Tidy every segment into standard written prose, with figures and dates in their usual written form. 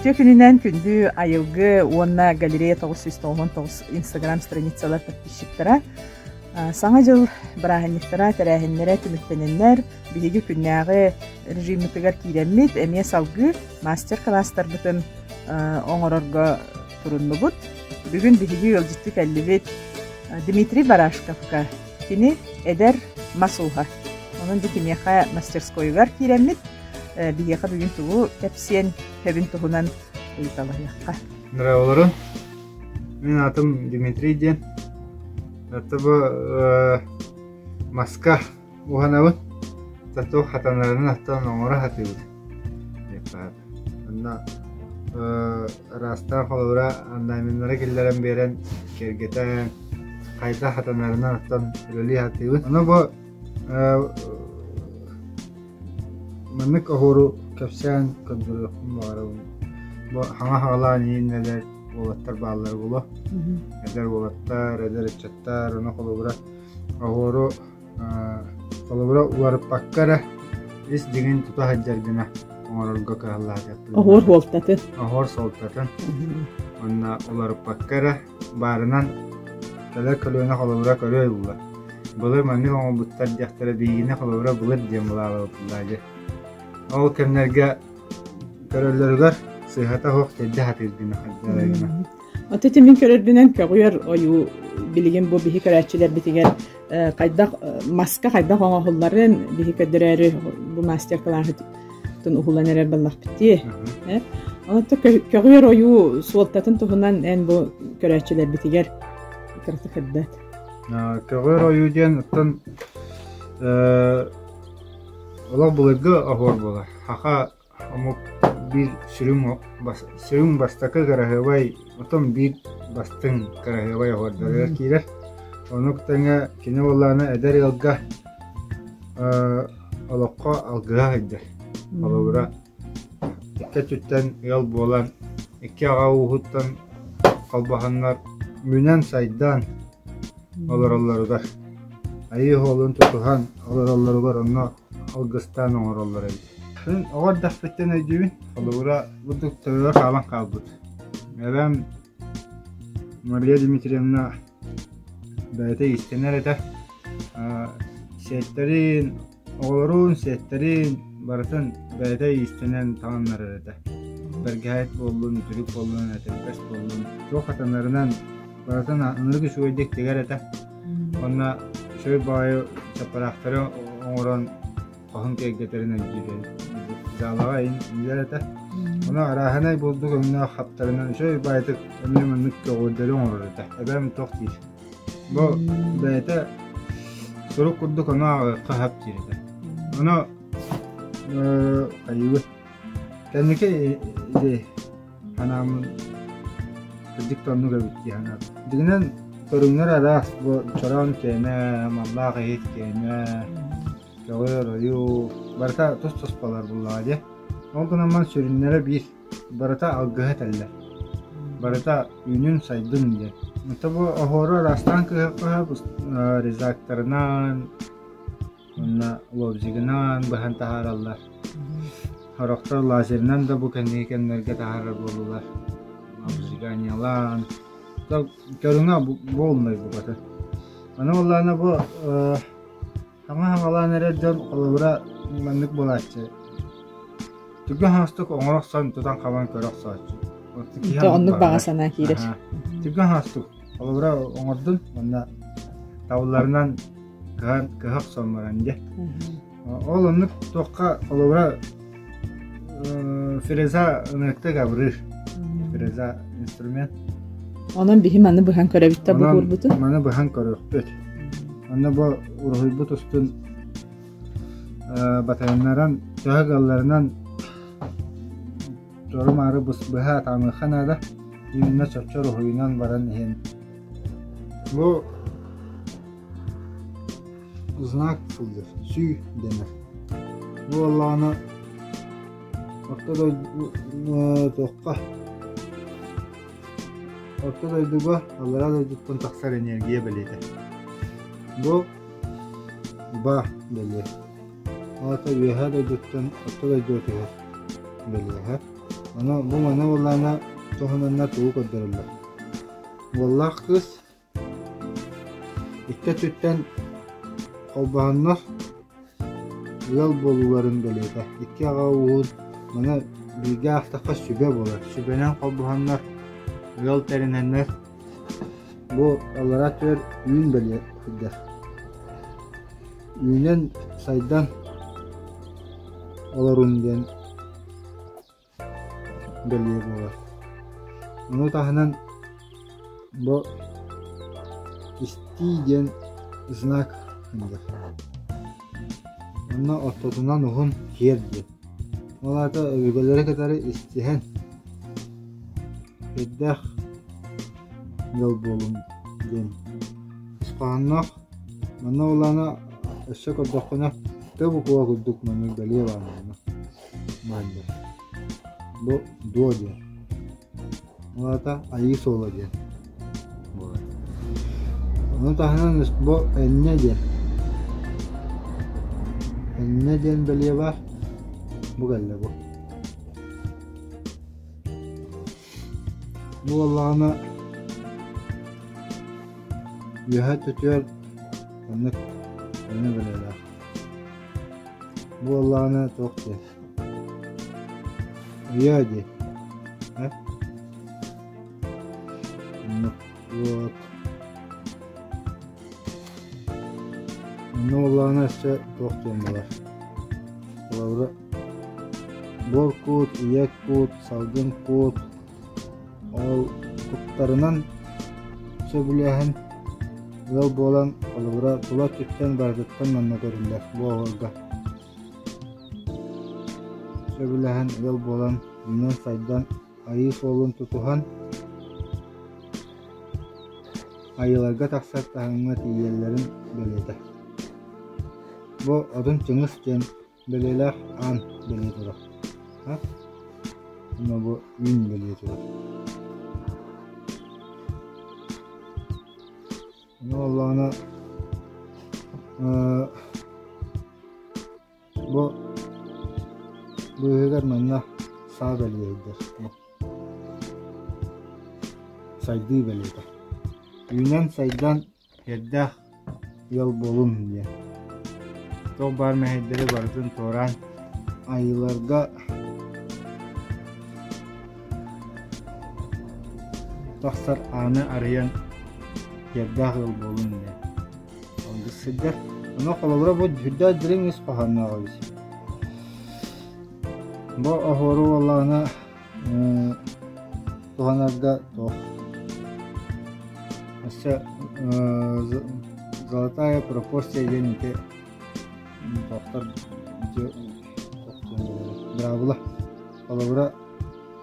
Үтүө күнүнэн күндү Айылгы уонна Галерея 999 Инстаграм страницалар подписчиктара. Саҥа дьыл бырааһынньыктара, тэрээһиннэрэ түмүктэнэннэр, биһиги күннээҕи режиммытыгар киирэммит, эмиэ салгыы мастер-класстарбытын оҥорорго туруннубут. Бүгүн биһиги ыалдьыттыы кэллибит Дмитрий Барашковка. Кини эдэр мас ууһа. Онон бу киниэхэ мастерскойугар киирэммит, биһиэхэ бүгүн тугу кэпсиэн сөбүн туһунан ыйыталаһыахха. Здраволорун. Мин аатым Дмитрий диэн. Это бу маска уһанабыт. Зато хатанарынан аттан оҥоро сатыыбыт. Онно ыраастаан холобура орнаменнары киллэрэн биэрэн киэргэтэн хайдах хатанарынан аттан үлэлии сатыыбыт. Ону бу Маннык оһуору кэпсээн көрдөрүөхпүн баҕарабын. Бу хаҥа хаҕалаан иһиннэлэр уолаттар бааллар буолуо. Эдэр уолаттар, эдэр ыччаттар, ону холобура оһуору холобура уларыппакка эрэ ис дьиҥин тута сылдьар гына оҥорорго кыһаллаһыахпын. Оһуор суолтатын. Оһуор суолтатын. Уонна уларыппакка эрэ баарынан кэлэр көлүөнэ холобура көрүө ылла. Былыр маннык оҥорбуттар диэхтэрэ биһигини холобура былыр диэн былаалаабыттар дии. Ол кэмнэргэ көрөллөрүгэр сыыһата суох тирдэ сатыыр гына хайдара гына. Ото ити мин көрөрбүнэн көҕүөр ойуу билигин бу биһи көрөөччүлэрбитигэр хайдах маска хайдах оҥоһулларын биһи көрдөрөөрү бу мастер-классын уһулан эрэр буоллахпыт дии. Онон көҕүөр ойуу суолтатын туһунан эн бу көрөөччүлэрбитигэр кыратык кырдат. Көҕүөр ойуу диэн оттон олох былыргы оһуор буолар. Саха омук биир сүрүн сүрүн бастакы кыраһыабай, оттон биир бастыҥ кыраһыабай оһуордарыгар киирэр. Онук тэҥэ кини буоллаҕына эдэр ыалга олоххо алгыһа сылдьар. Холобура, икки өттүттэн ыал буолан, икки аҕа ууһуттан холбоһоннор үүнэн-сайдан олороллоругар, айыы оһолун тутуһан олороллоругар онно алгыстаан оҥороллор эбит. Мин оҕо эрдэхпиттэн өйдүүбүн, холобура, бурдук төбөбөр хаалан хаалбыт. Эбэм Мария Дмитриевна бэйэтэ иистэнэр этэ. Сиэттэрин, оҕолорун, сиэттэрин барытын бэйэтэ иистэнэн таҥыннарар этэ. Бэргэһэт буоллун, үтүлүк буоллун, этэрбэс буоллун, туох хатанарынан барытын ынырык үчүгэйдик тигэр этэ. Уонна үчүгэй баҕайы чаппараахтары оҥорон хоһун киэргэтэрин өйдүүр Заалаҕа иҥэр этэ. Ону арааһынай булдук өҥнөөх хаптарынан үчүгэй баайытык эмиэ маннык көҕүрдэри оҥорор этэ. Эбээм туох диир. Бу бэйэтэ сурук курдук ону ааҕыахха сөп диир этэ. Ону хайыыбыт. Кэнники ити Анааммын кырдьык да оннук эбит дии санаатым. Дьиҥинэн көрүҥнэр араас бу чороон киэнэ, маллаах иһит киэнэ, көҕүөр ойуу барыта тус-туспалар буоллаҕа дии. Ол гынан баран сүрүннэрэ биир, барыта алгыһы этэллэр. Барыта үүнүн-сайдын диэн. Ото бу оһуору араастаан кыһыахха резакторынан, Уонна лобзигынан быһан таһаараллар. Сорохтор лазерынан да бу кэнники кэмнэргэ таһаарар буоллулар. Обжиганиелаан. Көрүҥэ буолунай букатын. Аны буоллаҕына бу саҥа хаҥалаан эрэр дьон холобура маннык буолааччы. Түргэн хаҥастык оҥоро охсон тутан хабан көрө охсооччу. Оннук баҕа санаа киирэр. Түргэн хаҥастык холобура оҥордун уонна табылларынан кыһан кыһа охсон баран дьэ. Ол оннук туохха холобура фреза ыныктык абырыыр. Фреза инструмент. Онон биһи маны быһан көрөбүт да бу курбутун. Маны быһан көрүөхпүт. Онно бу уруһуйбут устун батайыннаран төһө кыалларынан тору-маары быһа атаамыахха наада. Именно чопчу уруһуйунан баран иһэн. Бу Знак сылдьар, сүү дэнэр. Бу буоллаҕына орто дойду туохха орто дойдуга аллараа дойдуттан тахсар энергия бэлиэтэ. Бу ба бэлиэ. Ол аата үөһээ дойдуттан орто дойдуга түһэр бэлиэһэ. Ону бу маны буоллаҕына туһунанна тугу көрдөрөллөр? Уоллаах кыыс икки өттүттэн холбоһоннор ыал буолууларын бэлиэтэ. Икки аҕа ууһун маны бииргэ аахтахха сүбэ буолар. Сүбэнэн холбоһоннор ыал тэринэннэр бу аллараа өттүгэр үүн бэлиэ сылдьар. Үүнэн сайдан олорун диэн бэлиэ буолар. Ону таһынан бу истии диэн знак ыҥырар. Онно ортотунан уһун киэр диэн. Ол аата өбүгэлэри кытары истиһэн Сүрдээх ыал буолуҥ диэн ис хоһоонноох. Манна улаана өссө көрдөххүнэ Т буква курдук маннык бэлиэ баар манна бааллар. Бу дуо диэн. Ол аата айыы суола диэн буолар. Ону таһынан бу энньэ диэн. Энньэ диэн бэлиэ баар. Бу кэллэ бу. Бу буоллаҕына үөһэ өттүтүгэр оннук эмиэ бэлиэлээх. Бу буоллаҕына туох диэн үйэ дии э оннук вот Онно буоллаҕына өссө туох диэн буолар холобура Буор кут, ийэ кут, салгын кут ол куттарынан сөбүлэһэн ыал буолан холобура тула өттүттэн барытыттан манна көрүллэр бу оҕолорго сөбүлэһэн ыал буолан үүнэн-сайдан айыы суолун тутуһан айыыларга тахсар таһымҥа тиийэллэрин бэлиэтэ. Бу Одун Чыҥыс диэн Бэлиэлээх аан бэлиэ турар. Уонна бу үүн бэлиэ турар. Ону буоллаҕына бу быыһыгар манна саа бэлиэ сылдьар. Сайдыы бэлиэтэ. Үүнэн-сайдан Эрдээх ыал буолун диэн. Туох баар мэһэйдэри барытын туораан айыыларга тахсар ааны арыйан эрдээх ыал буолун диэн. Алгыс сылдьар. Ону холобура бу сүрдээх дириҥ ис хоһоонноох эбит. Бу оһуору буоллаҕына туһанарга туох өссө золотая пропорция диэн ити туохтар быраабыла холобура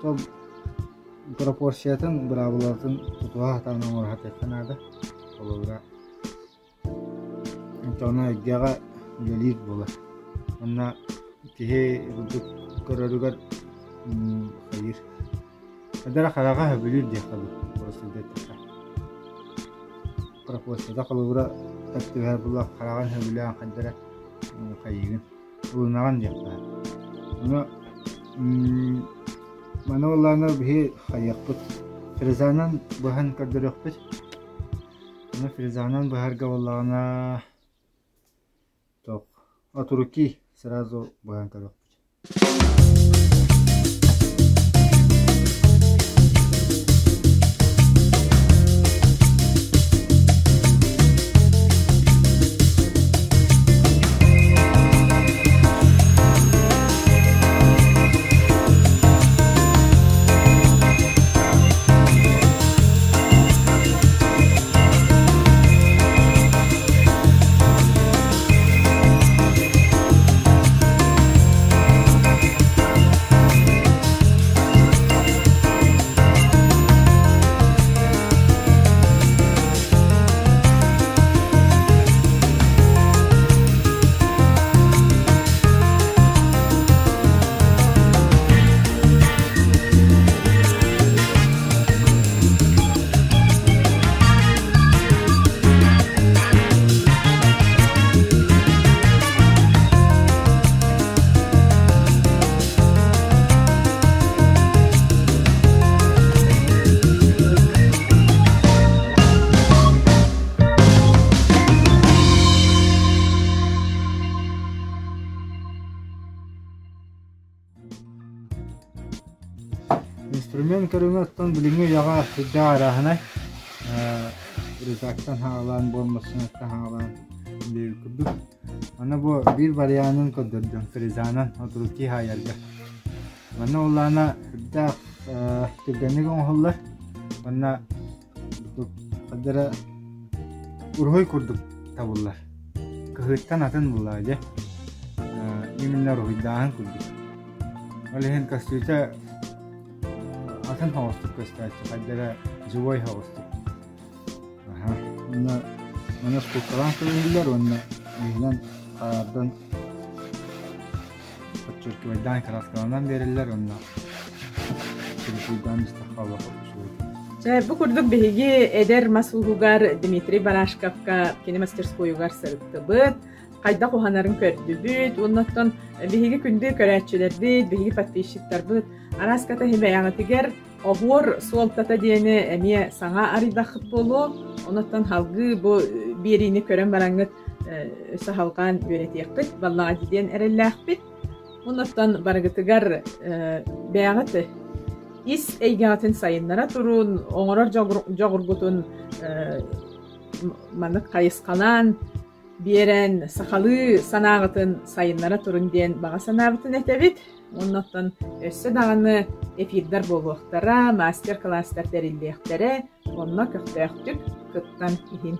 сол пропорциятын быраабылатын тутуһа сатаан оҥоро сатыахха наада холобура Онтоҕуна эйгэҕэ үлэлиир буолар. Уонна киһи курдук көрөрүгэр хайыыр. Эдэр хараҕа сөбүлүүр диэххэ дуу, просто эттэххэ. Пропорцията холобура сөп түбэһэр буолла хараҕын сөбүлээн хайда эрэ хайыыгын, ылынаҕын диэххэ. Ону маны буоллаҕына биһи хайыахпыт, фрезанан быһан көрдөрүөхпүт. Ону фрезанан быһарга буоллаҕына туох от руки сразу быһан көрүөхпүт. Инструмент көрүҥэ оттон билиҥҥи үйэҕэ сүрдээх арааһынай. Рюкзактан хаалаан, буолмассыҥаттан хаалаан диир курдук. Аны бу биир варианын көрдөрдүм фрезанан отруки хаайарга. Манна улаана сүрдээх түргэнник оҥоһуллар. Манна хадара уруһуй курдук табыллар. Кыһыттан атын буллаа дьэ. Именно уруһуйдааһын курдук. Ол иһин көстүүтэ атын соҕустук көстөөччү, хайдара живой соҕустук. Аха. Уонна манна скульптуралаан көрүллэр уонна иһинэн хаардан подчеркивайдаан краскаланан биэрэллэр уонна чирикуйдаан истэххэ олох үчүгэй. Чэ, бу курдук биһиги эдэр мас ууһугар Дмитрий Барашковка кини мастерскойугар сырыттыбыт. Хайдах уһанарын көрдүбүт. Оннуттан биһиги күндү көрөөччүлэрбит, биһиги подписчиктарбыт араас ката бэйэҕитигэр оһуор суолтата диэни эмиэ саҥа арыйдаххыт буолуо. Онуттан салгыы бу биэриини көрөн бараҥҥыт өссө салҕаан үөрэтиэххит, баллаҕа диэн эрэллээхпит. Онуттан барыгытыгар бэйэҕит ис эйгэҕитин сайыннара туруун, оҥорор дьоҕургутун маннык хайысхалаан биэрэн, сахалыы санааҕытын сайыннара турун диэн баҕа санаабытын этэбит. Уонна оттон өссө даҕаны эфирдар буолуохтара, мастер-класстар тэриллиэхтэрэ, онно көхтөөхтүк кыттан иһин.